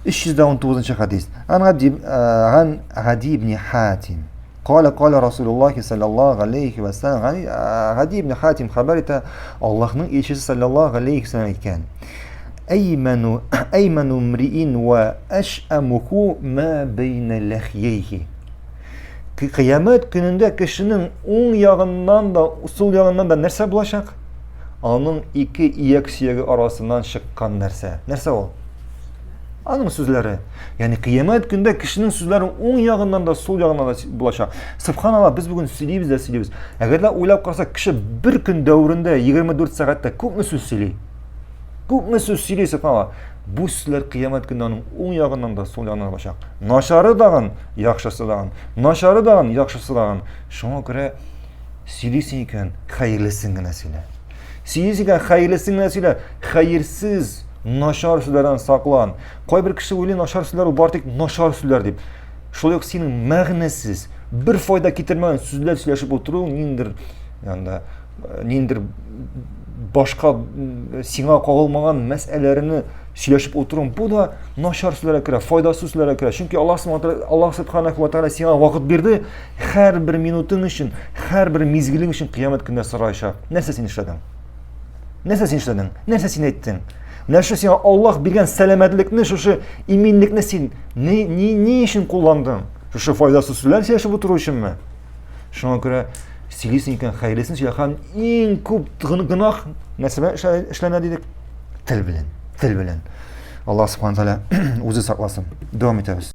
319 хадис. Ан Габди ан Гади ибн Хатим. Кала кала Расулуллахи саллаллаху алейхи ва саллям. Гади ибн Хатим хәбәр итә, Аллаһның илчесе саллаллаху алейхи ва саллям әйткән. Әймәну әймәну мриин ва әшәмуху ма бейнә ләхьейхи. Кыямәт көнендә кешенең уң ягыннан да, сул ягыннан да нәрсә булачак? Аның ике ияк сөяге арасыннан чыккан нәрсә. Нәрсә ул? Аның сүзләре. Ягъни кыямәт көндә кешенең сүзләре уң ягыннан да, сул ягыннан да булачак. Субханалла, без бүген сөйлибез дә сөйлибез. Әгәр дә уйлап карасак, кеше бер көн дәверендә 24 сәгатьтә күпме сүз сөйли? Күпме сүз сөйли, субханалла. Бу сүзләр кыямәт көндә аның уң ягыннан да, сул ягыннан да булачак. Начары дагын, яхшысы дагын. Начары дагын, яхшысы дагын. Шуңа күрә сөйлисең икән, хәерлесен генә сөйлә. Сөйлисең икән, хәерлесен генә сөйлә. Хәерсез, начар сүзләрдән саклан. Кайбер кеше уйлый, начар сүзләр ул бары тик начар сүзләр дип. Шулай ук синең мәгънәсез, бер файда китермәгән сүзләр сөйләшеп утыру ниндер янда э, ниндер башка сиңа кагылмаган мәсьәләрне сөйләшеп утыру бу да начар сүзләргә керә, файдасыз сүзләргә керә. Чөнки Аллаһ Аллаһ субханаху ва тааля сиңа вакыт бирде, һәрбер минутың өчен, һәрбер мизгелең өчен кыямәт көнендә сораячак. Нәрсә син эшләдең? Нәрсә син эшләдең? Нәрсә син әйттең? Менә шушы сиңа Аллаһ биргән сәламәтлекне, шушы иминлекне син ни, ни, ни өчен кулландың? Шушы файдасыз сүзләр сөйләшеп утыру өченме? Шуңа күрә сөйлисең икән, хәерлесен сөйлә. Һәм иң күп гөнаһ нәрсә белән эшләнә дидек? Тел белән. Тел белән. Аллаһ субхана тәгалә үзе сакласын. Дәвам итәбез.